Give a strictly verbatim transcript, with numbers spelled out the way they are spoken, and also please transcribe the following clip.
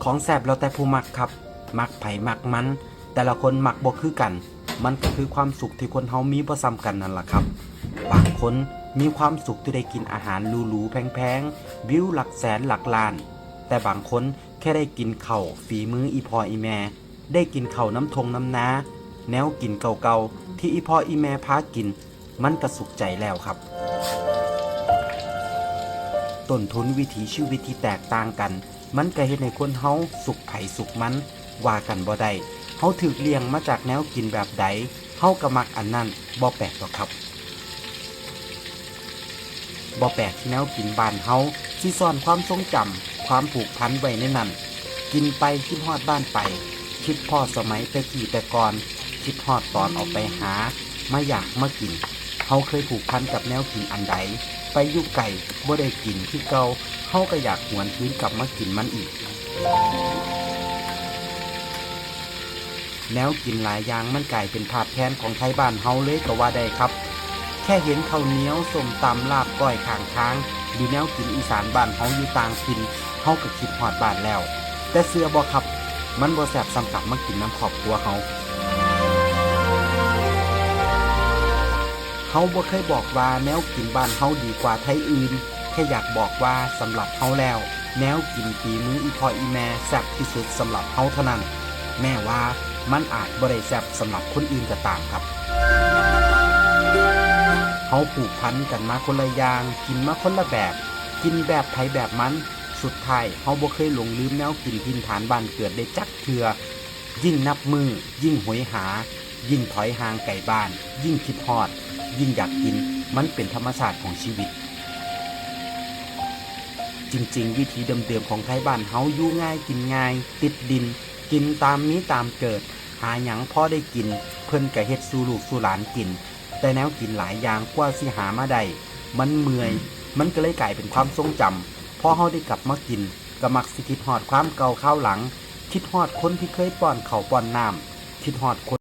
ของแซ่บแล้วแต่ผู้มักครับ มักไผมักมัน แต่ละคนมักบ่คือกัน มันก็คือความสุขที่คนเฮามีบ่ส่ำกันนั่นล่ะครับ บางคนมีความสุขที่ได้กินอาหารหรูๆแพงๆ วิวหลักแสนหลักล้าน แต่บางคนแค่ได้กินข้าวฝีมืออีพ่ออีแม่ ได้กินข้าวนำท่งนำนา แนวกินเก่าๆที่อีพ่ออีแม่พากิน มันก็สุขใจแล้วครับ ต้นทุนวิถีชีวิตที่แตกต่างกัน มันก็เฮ็ดให้คนเฮาสุขไผสุขมัน ว่ากันบ่ได้ เฮาถูกเลี้ยงมาจากแนวกินแบบใด เฮาก็มักอันนั้น บ่แปลกดอกครับ บ่แปลกที่แนวกินบ้านเฮาสิซ่อนความทรงจำ ความผูกพันไว้ในนั้น กินไปคิดฮอดบ้านไป คิดพ้อสมัยแต่กี้แต่ก่อน คิดฮอดตอนออกไปหา มาอยากมากิน เฮาเคยผูกพันกับแนวกินอันใด ไปอยู่ไกลบ่ได้กินคือเก่า เฮาก็อยากหวนคืนกลับมากินมันอีก แนวกินหลายอย่างมันกลายเป็นภาพแทนของไทบ้านเฮาเลยก็ว่าได้ครับ แค่เห็นข้าวเหนียว ส้มตำ ลาบก้อยข้างทาง หรือแนวกินอีสานบ้านเฮาอยู่ต่างถิ่น เฮาก็คิดฮอดบ้านแล้ว แต่เชื่อบ่ครับ มันบ่แซ่บส่ำกลับมากินนำครอบครัวเฮา เฮาบ่เคยบอกว่าแนวกินบ้านเฮาดีกว่าไทอื่น แค่อยากบอกว่าสำหรับเฮาแล้ว แนวกินฝีมืออีพ่ออีแม่แซ่บที่สุดสำหรับเฮาเท่านั้น แม้ว่ามันอาจบ่ได้แซ่บสำหรับคนอื่นก็ตามครับ เฮาผูกพันกันมาคนละอย่าง กินมาคนละแบบ กินแบบไผแบบมัน สุดท้ายเฮาบ่เคยหลงลืมแนวกินถิ่นฐานบ้านเกิดได้จักเทื่อ ยิ่งนับมื้อ ยิ่งโหยหา ยิ่งถอยห่างไกลบ้าน ยิ่งคิดฮอด ยิ่งอยากกิน มันเป็นธรรมชาติของชีวิต จริงๆ วิถีเดิมๆ ของไทบ้านเฮาอยู่ง่ายกินง่าย ติดดิน กินตามมีตามเกิด หาหยังพอได้กิน เพิ่นก็เฮ็ดสู่ลูกสู่หลานกิน แต่แนวกินหลายอย่างกว่าสิหามาได้ มันเมื่อย มันก็เลยกลายเป็นความทรงจำ พอเฮาได้กลับมากิน ก็มักสิคิดฮอดความเก่าคราวหลัง คิดฮอดคนที่เคยป้อนข้าวป้อนน้ำ คิดฮอดคน